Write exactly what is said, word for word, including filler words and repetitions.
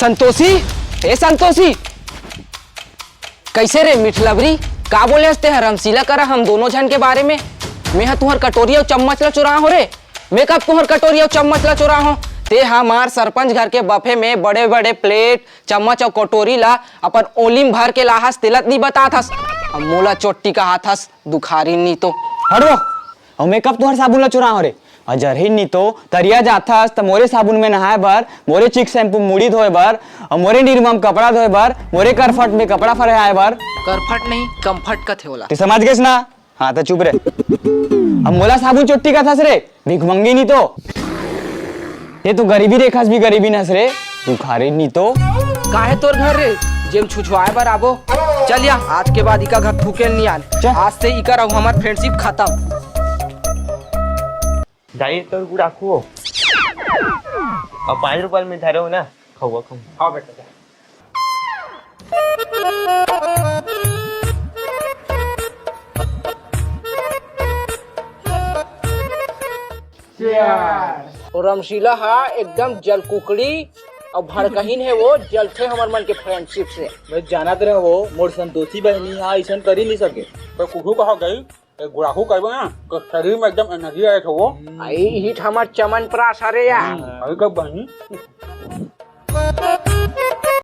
संतोषी, ए संतोषी, कइसे रे मिठलबरी? का बोले हस तेंह रमशीला करा हम दोनों झन के बारे में? मेंह तुंहर कटोरी अउ चम्मच ला चुराहों रे। मैं कब तुंहर कटोरी अउ चम्मच ला चुराहों? तेंह हमार सरपंच घर के बफे में बड़े-बड़े प्लेट, चम्मच अउ कटोरी ला अपन ओली म भर के लाहस, तेला त नइ बतात हस। अब मोला चोट्टी कहत हस, दुखारी नी तो। हट वो, अउ मैं कब तुंहर साबुन ला चुराहों रे? अउ जरही नी तो तरिया जाथस त मोरे साबुन में नहाय बर, मोरे चिक शैम्पू मुड़ी धोय बर, अउ मोरे निरमा म कपड़ा धोय बर, मोरे करफट में कपड़ा फरहाय बर। करफट नहीं, कम्फर्ट कथे ओला। तें समझ गेस ना? हाँ, त चुप रे। अब मोला साबुन चोट्टी कथस रे, भिखमंगी नी तो। तें तो गरीबी देखस भी गरीबी नस रे, दुखारी नी तो। काहे तोर घर रे, जेम छुछुआय बर आबो? चल या, आज के बाद इका घर थूके ल नइ आन। चल। आज से इकर अउ हमर फ्रेंडशिप खतम। दाई, तोर गुड़ाखू हो। अउ पाँच रुपया में धरे हो ना, खउआ खउआ। हाँ बेटा, जा। ओ रमशीला हा एकदम जलकुकड़ी अउ भड़कहीन हे, वो जलथे हमर मन के फ्रेंडशिप से। मैं जानत रहे वो, मोर संतोषी बहिनी हा अइसन कर ही नइ सके। तो कुछू कहा गई, एक गुड़ाखू करबे ना, तो शरीर में एकदम एनर्जी आए थे वो। आई हिट हमर चमनप्रास हरे या। आई कब बनी?